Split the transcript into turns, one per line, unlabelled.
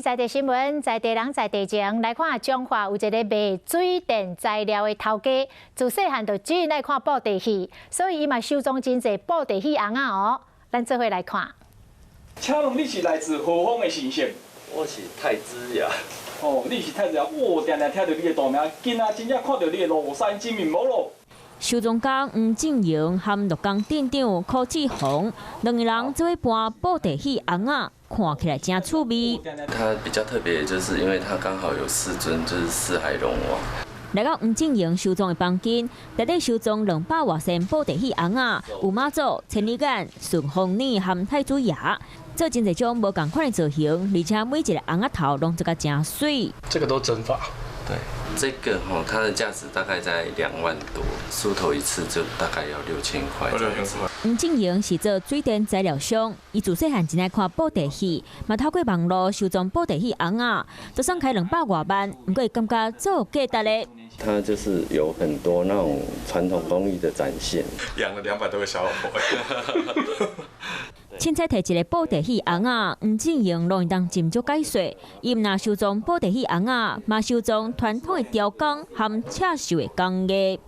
在地新聞，在地人，在地情，來看彰化有一个賣水電材料的頭家，自細漢就真愛看布袋戲，所以伊嘛收藏真濟布袋戲尪仔哦。咱做伙來看。
請問你是來自何方的神聖？
我是太子爺。
哦，你是太子爺，我定定聽著你的大名，今仔真正看著你的廬山真面目咯。
收藏家黃正榮和鹿港店長柯志宏兩个人做伙搬布袋戲尪仔，看起來真趣味。
它比較特別，就是因為它剛好有四尊，就是四海龍王。
來到黃正榮收藏的房間，內底收藏200外件布袋戲尪仔，有媽祖、千里眼、順風耳和太子爺，做真濟種無仝款的造型，而且每一個尪仔頭攏做甲誠媠。
這個都真法。
對，這個吼，它的價值大概在2萬多，梳頭一次就大概要6000塊。
6000塊。
黃正榮是做水電材料商，伊自細漢真愛看布袋戲，嘛透過網路收藏布袋戲尪仔，就算開200外萬，毋過伊感覺足有價值咧。
它就是有很多那種傳統工藝的展現。
養了200多個小老婆。
凊彩提一個布袋戲尪仔，黃正榮攏會當斟酌解說。伊毋若收藏布袋戲尪仔，嘛收藏傳統的雕工和刺繡的工藝。